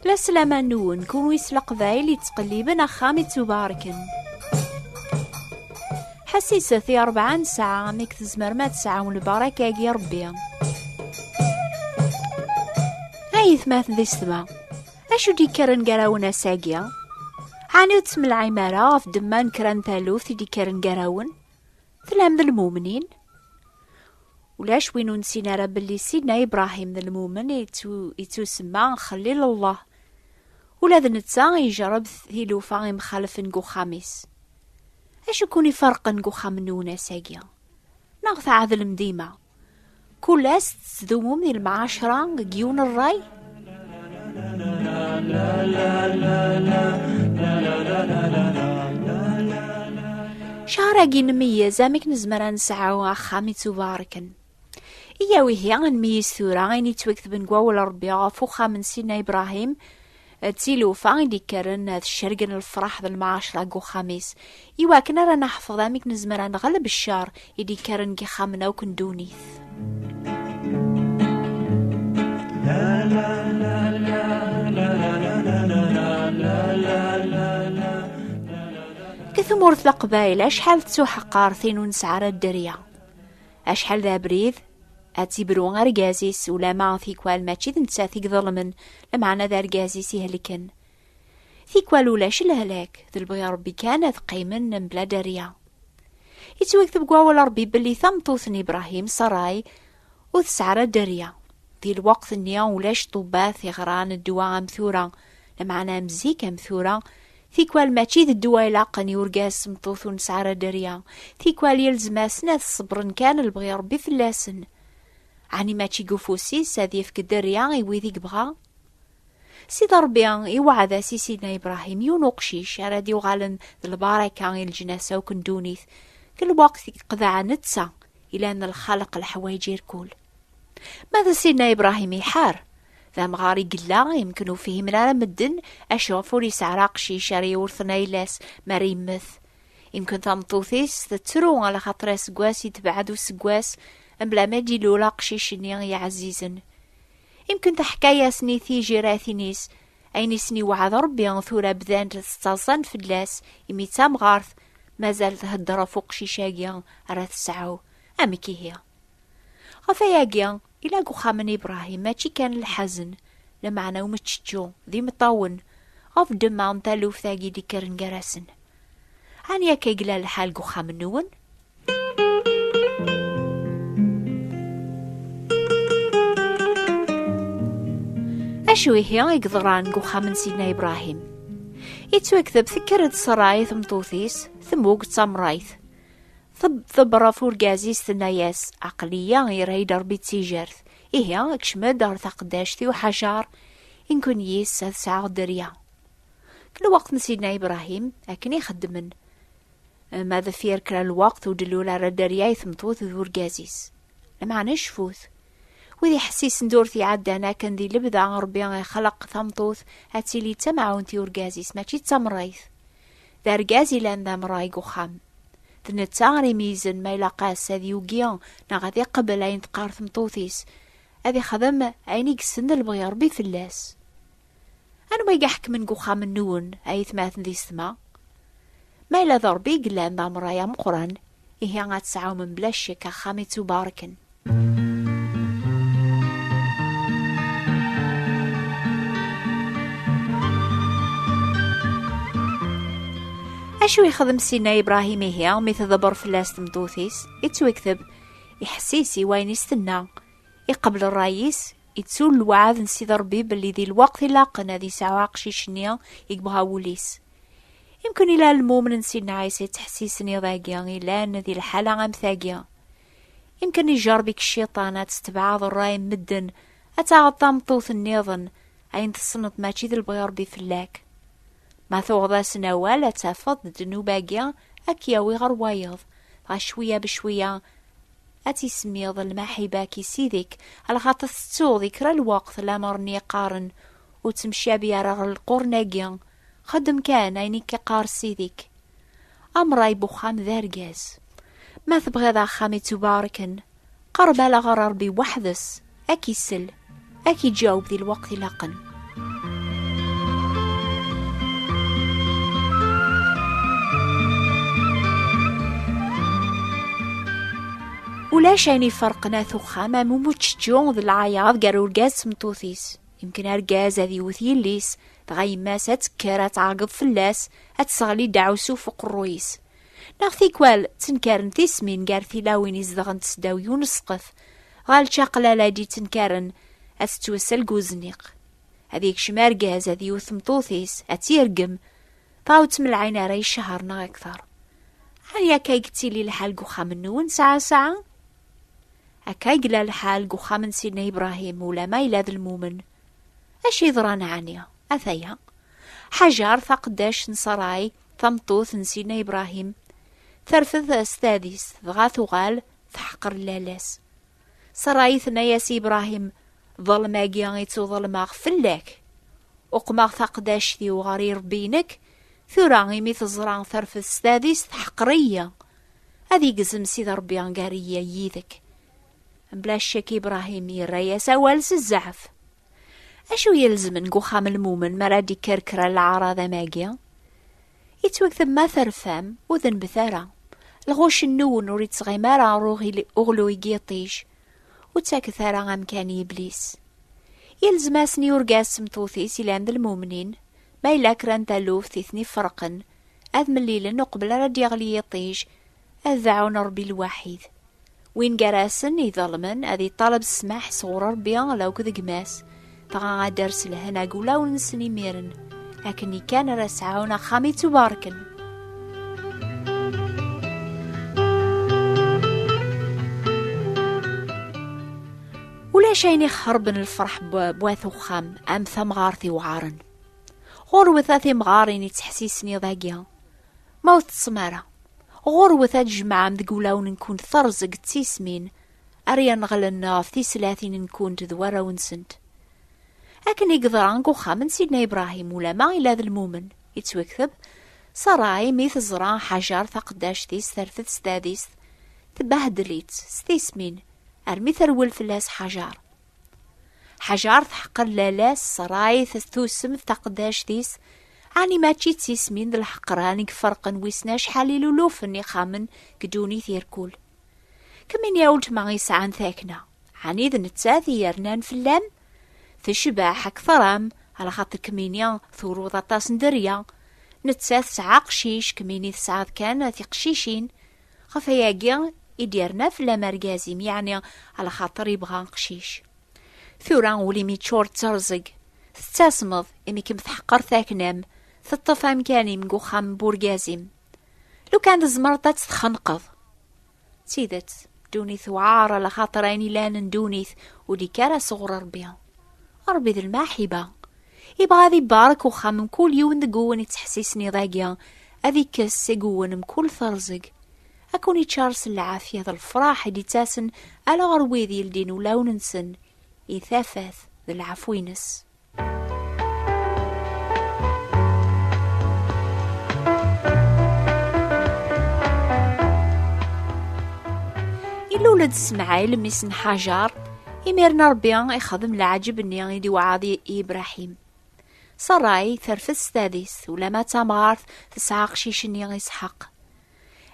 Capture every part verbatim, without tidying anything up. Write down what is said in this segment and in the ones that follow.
La slama-nwen, kunwi s Leqbayel yettqelliben axxam ittubarken. Ḥassiset i rebɛa n ssaɛa amek tzemrem ad tesɛum lbaraka-agi Rebbi. Ay atmaten d yessetma, acu d-ikkren gar-awen ass-agi? Ɛni ur tesmelɛim ara ɣef ddemma n kra n taluft i d-ikkren gar-awen? Tellam d lmumnin? Ulac win ur nessin ara belli Sidna Ibrahim d lmumen yettu-, yettusemma Xellil Allah. Ula d netta ijerreb tilufa imxalfen deg uxxam-is. Acu ken-iferqen deg uxxam-nwen ass-agi? Neɣ tɛedlem dima? Kul ass tettdumum di lemɛacra deg yiwen n ṛṛay? Cahar-agi nmeyyez amek nezmer ad nesɛu axxam ittubarken. Iyyaw ihi ad nmeyyez tura ayen yettwaketben deg wawal n Ṛebbi ɣef uxxam n Sidna Ibrahim, d tilufa i d-ikkren ad cergen lefraḥ d lemɛacra deg uxxam-is, iwakken ara neḥfeḍ amek nezmer ad neɣleb ccer i d-ikkren deg ixxamen akk n ddunit. Deg tmurt Leqbayel, acḥal tettuḥeqqar tin ur nesɛi ara dderya. Acḥal d abrid ad tibru argaz-is, ulama tikwal mačči d nettat i iḍelmen, lameɛna d argaz-is ihelken. Tikwal ulac lehlak, d lebɣi Ṛebbi kan ad qqimen mebla dderya. Yettwakteb deg wawal Ṛebbi belli tameṭṭut n Ibrahim, Saray, ur tesɛi ara dderya. Di lweqt-nni ulac ṭṭubbat iɣran ddwa am tura, lameɛna am zik am tura, tikwal mačči d ddwa ilaqen i urgaz s tmeṭṭut ur nesɛi ara dderya, tikwal yelzem-asen ad ṣebren kan lebɣi Ṛebbi fell-asen. Ɛni mačči deg ufus-is ad yefk dderya i wid i yebɣa? Sidi Ṛebbi iweɛɛed-as i Sidna Ibrahim yiwen uqcic ara d-yuɣalen d lbaraka i leǧnas akk n ddunit, deg lweqt i yeqḍeɛ netta ilan lxaleq leḥwayeǧ irkul. Ma d Sidna Ibrahim iḥar, d amɣar i yella, imken ur fhimen ara medden acuɣef ur yesɛi ara aqcic ara yewrten ayla-s mi ara yemmet. Imken tameṭṭut-is tettru alaxaṭer aseggas yetbeɛ-d useggas mebla ma d-ilul aqcic-nni i ɛzizen. Imken teḥka-yasen i tijiratin-is ayen i sen-iweɛɛed Ṛebbi, tura bdant ttaḍsan fell-as, imi d tamɣart mazal thedder ɣef uqcic-agi ara tesɛu. Amek ihi? Ɣef wayagi, ila deg uxxam n Ibrahim mačči kan lḥazen, lameɛna umeččečču d imeṭṭawen ɣef ddemma n taluft-agi d-ikkren gar-asen. Ɛni akka i yella lḥal deg uxxam-nwen? Acu ihi i yeḍran deg uxxam n Sidna Ibrahim? Yettwakteb tekker-d Ṣaray, tameṭṭut-is, temmug d tamrayt. Teb-, tḍebber ɣef urgaz-is, tenna-yas: "Aql-iyi, yerra-yi-d Ṛebbi d tijert. Ihi, kcem-d ɣer taqeddact-iw Ḥajar, imken yis ad sɛeɣ dderya." Deg lweqt n Sidna Ibrahim, akken i xeddmen. Ma deffir kra n lweqt ur d-tlul ara dderya i tmeṭṭut d urgaz-is. Lameɛna cfut. Wid iḥessisen d ur t-iɛeddan akken di lebda, Ṛebbi ixleq tameṭṭut ad tili d tamɛawnt i urgaz-is, mačči d tamrayt. D argaz ilan d amray deg uxxam. D netta ara imeyyzen ma ilaq-as ad yugi neɣ ad iqbel ayen teqqar tmeṭṭut-is, ad ixdem ayen i yessen d lebɣi Ṛebbi fell-as. Anwa i iḥekmen deg uxxam-nwen, ay atmaten d yessetma? Ma yella d Ṛebbi i yellan d amray ameqqran, ihi ad tesɛum mebla ccek axxam ittubarken. Acu yexdem Sidna Ibrahim ihi mi tḍebber fell-as tmeṭṭut-is? Yettwakteb: "Iḥessis i wayen i s-tenna, iqbel ṛṛay-is, ittu lweɛd n Sidi Ṛebbi belli di lweqt ilaqen ad yesɛu aqcic-nni i yebɣa wul-is." Imken ila lmumen n Sidna Ɛisa yettḥessisen iḍ-agi ilan di lḥala am tagi. Imken ijerreb-ik cciṭan ad tetbeɛeḍ ṛṛay n medden, ad taɣeḍ tameṭṭut nniḍen, ayen tessneḍ mačči d lebɣi Ṛebbi fell-ak. Ma tuɣeḍ-asen awal, ad tafeḍ ddnub-agi ad k-yawi ɣer wayeḍ, dɣa cwiya becwiya ad tismiḍ lmaḥiba-k i Sidi-k, alaxaṭer tettuḍ i kra lweqt lamer-nni qqaren: "Ur ttemcabi ara ɣer lqurn-agi, xeddem kan ayen i k-iqqar Sidi-k." Amray n uxxam d argaz. Ma tebɣiḍ axxam ittubarken, qerreb ala ɣer Ṛebbi weḥd-s, ad k-isel, ad k-iǧaweb di lweqt ilaqen. Ulac ayen iferqen at uxxam am umučečču d lɛayaḍ gar urgaz d tmeṭṭut-is. Yemken argaz ad yewwet yelli-s, dɣa yemma-s ad tekker ad tɛeggeḍ fell-as, ad tesseɣli ddeɛwessu f uqerruy-is. Neɣ tikwal ttenkaren tismin gar tilawin izedɣent seddaw yiwen usqef, ɣer lčaqlala i d-yettenkaren ad tettwessel deg uzniq. Ad yekcem argaz ad yewwet tmeṭṭut-is, ad tt-yergem, dɣa ur tt-melɛin ara i ccher neɣ akteṛ. Ɛni akka i yettili lḥal deg uxxam-nwen saɛa saɛa? Akka i yella lḥal deg uxxam n Sidna Ibrahim, ulama yella d lmumen. Acu yeḍran ɛni? Ataya. Ḥajar, taqeddact n Saray, tameṭṭut n Sidna Ibrahim, terfed s tadist, dɣa tuɣal teḥqer lalla-s. Saray tenna-yas i Ibrahim: "Ḍelm-agi i ttuḍelmeɣ fell-ak. Uqmeɣ taqeddact-iw ɣer irebbi-inek, tura imi teẓra terfed s tadist teḥqer-iyi. Ad igzem Sidi Ṛebbi gar-iyi yid-k." Mebla ccek Ibrahim yerra-yas awal s zzɛef. Acu yelzmen deg uxxam n lmumen mi ara d-ikker kra n leɛraḍ am agi? Yettwakteb ma terfam, ur denbet ara. Lɣuc-nwen ur yettɣim ara ɣer uɣil-, uɣluy n yiṭij. Ur ttaket ara amkan i Iblis. Yelzem-asen i urgaz s tmeṭṭut-is ilan d lmumnin, ma yella kra n taluft i ten-iferqen, ad mlilen uqbel ara d-yeɣli yiṭij, ad dɛun Ṛebbi lwaḥid. Win gar-asen iḍelmen ad iṭaleb ssmaḥ sɣur Ṛebbi law d gma-s, dɣa ad d-ters lehna deg wulawen-nsen imiren, akken kan ara sɛun axxam ittubarken. Ulac ayen ixerben lferḥ n wat uxxam am tamɣart iweɛren. Ɣurwet a timɣarin ittḥessisen iḍ-agi, ma ur teṭṭsem ara, ɣurwet ad tjemɛem deg wulawen-nkent terẓeg d tismin ara yenɣlen ɣef tislatin-nkent d warraw-nsent. Akken i yeḍra deg uxxam n Sidna Ibrahim, ulama ila d lmumen, yettwakteb: Saray, mi teẓra Ḥajar taqeddact-is terfed s tadist, tbehdel-itt s tismin, armi terwel fell-as Ḥajar. Ḥajar teḥqer lalla-s, Saray tusem d taqeddact-is, ɛni mačči d tismin d lḥeqran i iferqen wissen acḥal ilulufen ixxamen deg ddunit irkul? Kemmini a weltma yesɛan takna, ɛni d nettat i yernan fell-am? Tecbeḥ akteṛ-am, alaxaṭer kemmini turuḍ aṭas n dderya. Nettat tesɛa aqcic, kemmini tesɛiḍ kan tiqcicin. Ɣef ayagi i d-yerna fell-am argaz-im, yeɛni alaxaṭer yebɣa aqcic. Tura ul-im yeččur d terẓeg, tettasmeḍ imi kem-teḥqer takna-m, teṭṭef amkan-im deg uxxam n urgaz-im. Lukan tzemreḍ ad tt-txenqeḍ. D tidet, ddunit tewɛer, alaxaṭer ayen ilan n ddunit ur d-ikka ara sɣur Ṛebbi. Ṛebbi d lmaḥiba. Ibɣa ad ibarek uxxam n kul yiwen deg-wen ittḥessisen iḍ-agi, ad ikkes seg-wen mkul terẓeg, ad ken-iččar s lɛafya d lefraḥ i d-ittasen ala ɣer wid yeldin ulawen-nsen i tafat d lɛefw-ines. Ilul-d Smaɛil, mmi-s n Ḥajar. Imiren Ṛebbi ixdem leɛǧeb-nni i d-iweɛɛed i Ibṛaḥim. Saray terfed s tadist, ulama d tamɣart tesɛa aqcic-nni Isḥaq.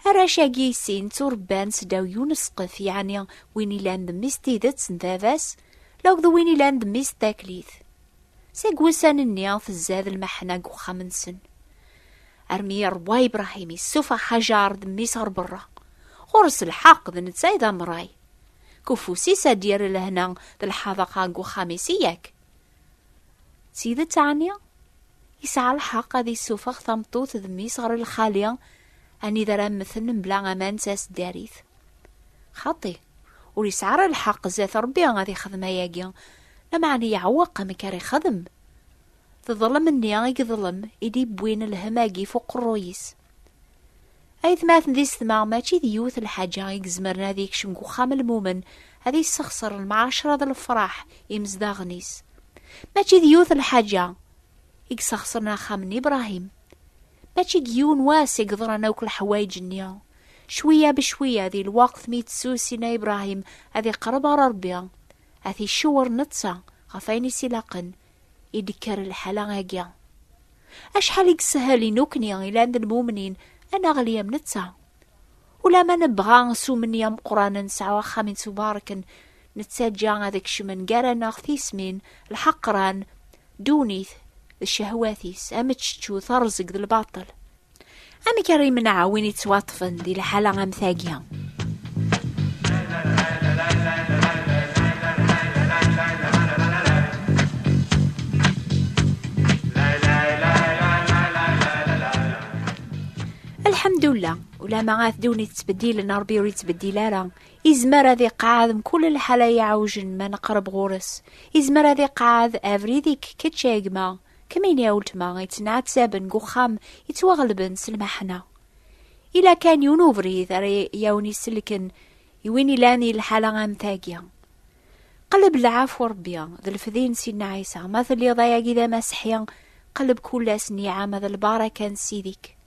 Arrac-agi i sin tturebban seddaw yiwen usqef, yeɛni win ilan d mmi-s n tidet n baba-s, law d win ilan d mmi-s n taklit. Seg wussan-nni tezza-d lmeḥna deg uxxam-nsen. Armi ṛṛwa Ibṛahim yessufeɣ Ḥajar d mmi-s ɣer berra. Ɣur-s lḥeqq, d netta i d amṛay. Deg ufus-is ad d-yerr lehna d lḥaḍaqa deg uxxam-is, yak? D tidet ɛni? Yesɛa lḥeqq ad issufeɣ tameṭṭut d mmi-s ɣer lxali, anida ara mmten mebla aman d taseddarit. Xaṭi, ur yesɛi ara lḥeqq zdat Ṛebbi ad ixdem ayagi, lameɛna yeɛweq amek ara ixdem. D ḍlem-nni i yeḍlem i d-iwwin lhem-agi f uqerruy-is. Aytmaten d isetma, mačči d yiwet lḥaǧa i izemren ad ikcem deg uxxam n lmumen, ad issexṣer lemɛacra d lefraḥ imezdaɣen-is. Mačči d yiwet lḥaǧa i yessexṣren axxam n Ibṛahim. Mačči deg yiwen wass i yeḍran akk leḥwayeǧ-nni. Cwiya becwiya, di lweqt mi yettusin Ibṛahim ad iqerreb ɣer Ṛebbi, ad t-icewwer netta ɣef wayen i s-ilaqen, i d-tekker lḥala-agi. Acḥal i yeshel i nukni ilan d lmumnin ad naɣli am netta. Ula ma nebɣa s umenni ameqqran ad nesɛu axxam ittubarken, nettaǧǧa ad kecmen gar-aneɣ tismin, lḥeqran, ddunit d ccehwat-is, ameččečču, terẓeg d lbaṭel. Amek ara imenɛa win ittwaṭṭfen di lḥala am tagi? Lḥemdullah, ulama at ddunit ttbeddilen, Ṛebbi ur yettbeddil ara. Izmer ad iqeɛɛed mkul lḥala iɛewjen ma neqreb ɣur-s. Izmer ad iqeɛɛed abrid-ik kečč a gma, kemmini a weltma, yettneɛtaben deg uxxam yettwaɣelben s lmeḥna. Ila kan yiwen ubrid ara y-, yawen-iselken i win ilan i lḥala am tagi. Qleb lɛafu Ṛebbi d lefdi n Sidna Ɛisa. Ma telliḍ ayagi d amaseḥi, qleb kul ass nniɛam d lbaraka n Sidi-k.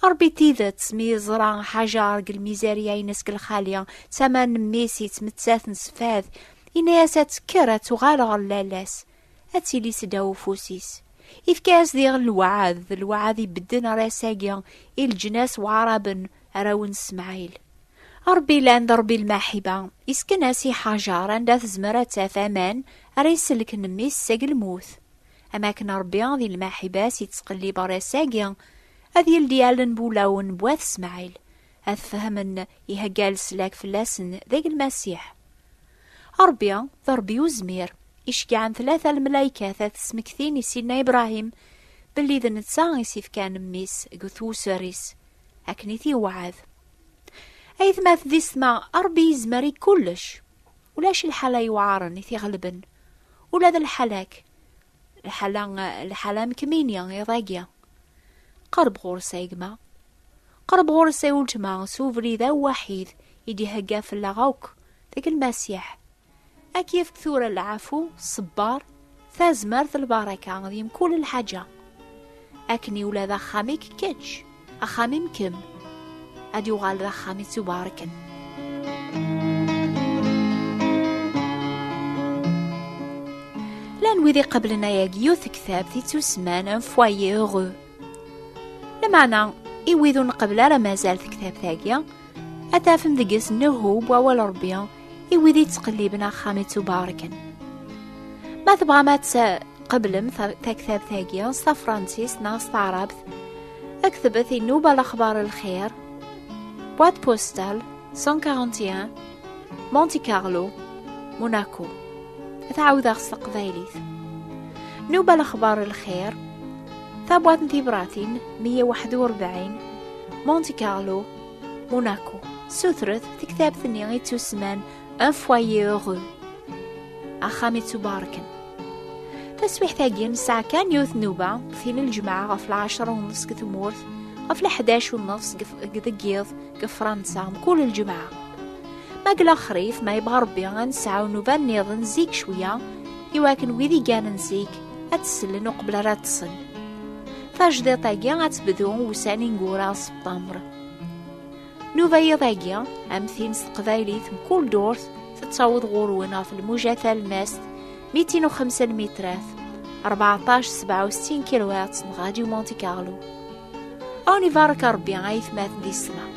Ṛebbi d tidet, mi yeẓra Ḥajar deg lmizerya-ines deg lxali, tama n mmi-s yettmettat n sfad, yenna-yas ad tekker, ad tuɣal ɣer lalla-s, ad tili seddaw ufus-is. Ifka-yas diɣ lweɛd, d lweɛd ibedden ar ass-agi i leǧnas Waɛraben, arraw n Smaɛil. Ṛebbi yellan d Ṛebbi lmaḥiba, isken-as i Ḥajar anda tezmer ad taf aman ara iselken mmi-s seg lmut. Am akken Ṛebbi di lmaḥiba-s yettqellib ɣer ass-agi, ad yeldi allen n wulawen n wat Smaɛil, ad fehmen ihegga leslak fell-asen deg Lmasiḥ. Ṛebbi d Ṛebbi uzmir, iceggɛen tlata lmelaykat ad smektin i Sidna Ibrahim belli d netta i s-ifkan mmi-s deg twesser-is, akken i t-iwɛed. Aytma d yessetma, Ṛebbi yezmer i kullec. Ulac lḥala iweɛṛen i t-iɣelben. Ula d lḥala-k, lḥala, lḥala am kemmini iḍ-agi. Qerb ɣur-s a gma. Qerb ɣur-s a weltma s ubrid awaḥid i d-ihegga fell-aɣ akk deg Lmasiḥ. Ad k-yefk tura lɛafu, ṣṣebber, tazmert, lbaraka di mkul lḥaǧa. Akken i ula d axxam-ik kečč, axxam-im kemm, ad yuɣal d axxam ittubarken. Llan wid iqeblen ayagi yiwet tektabt ittusemman Un foyer heureux. Lameɛna, i wid ur nqebbel ara mazal tektabt-agi, ad tafem deg-s nnehhu n wawal Ṛebbi i wid yettqelliben axxam ittubarken. Ma tebɣam ad tqeblem ta-, taktabt-agi s tafransist neɣ s taɛrabt, ktbet i Nnuba Lexbar Lxir, boîte postale cent quarante et un, Monte Carlo, Monaco. Ad ɛawdeɣ s teqbaylit. Nnuba Lexbar Lxir, tabwaṭ n tibratin meyya u waḥed u rebɛin, Monte Carlo, Monaco. Sutret tektabt-nni ittusemman Un foyer heureux, axxam ittubarken. Taswiḥt-agi nesɛa kan yiwet nnuba, tin n lǧemɛa ɣef lɛecṛa u nneṣ deg tmurt, ɣef leḥdac u nneṣ deg, deg, deg yiḍ deg Fransa, mkul lǧemɛa. Ma deg lexrif, ma yebɣa Ṛebbi, ad nesɛu nnuba nniḍen zik cwiya, iwakken wid iganen zik ad tt-sellen uqbel ara ṭṭsen. Tajdiṭ-agi ad tebdu ussan ineggura, septembre. Nnuba yiḍ-agi, am tin s teqbaylit, mkul ddurt tettaweḍ ɣur-wen ɣef lmuja talemmast mitin u xemsa lmitrat, rbeɛṭac sebɛa u settin kilohertz n Radio Monte Carlo. Ad wen-ibarek Ṛebbi, aytmaten d yessetma.